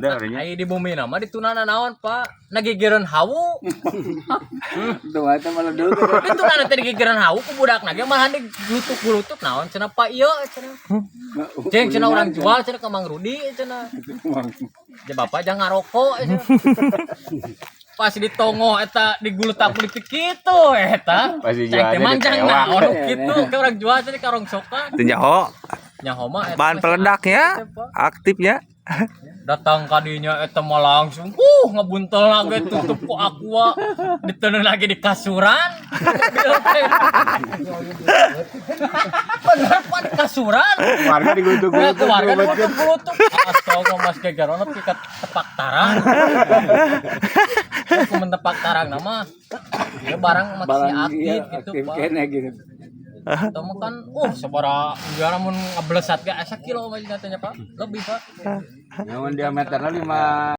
Dah orangnya. Ai di bumi nama ditunana naon, Pak? Nagigireun hawu. Tuh eta malah dulu. Ditunana teh digigireun hawu ku budak ge malahan digulutuk-gulutuk, naon cenah, Pak, ieu cenah. Ceng cenah urang jual cenah ke Mang Rudi cenah. Ja bapak jangan ngarokok cenah. Pas ditongoh eta digulutak politik kitu eta. Pasti Ceng teh jualnya manjang ditewak. naon kitu ke urang jual cenah ka rongsokan. Teu nyaho. Nyaho mah eta Bahan masih peledaknya aktif, Pak. Aktifnya. Datang kadinya eta mah langsung ngebuntel lagi, tutup ku aqua, diteundeun lagi di kasuran. Bener, Pak, di kasuran. Warga digutuk-gutuk. Keluarga digutuk-gutuk. Astaga, Mas, gegerono tingkat tepak tarang. Aku mentepak tarang nama ya barang masih Barang aktif iya, gitu, aktif Pak. Kene gitu. Atau mah kan sabaraha biar mun ngeblesat ge asa kilo mah katanya, Pak, lebih, Pak. Yang diameternya 5.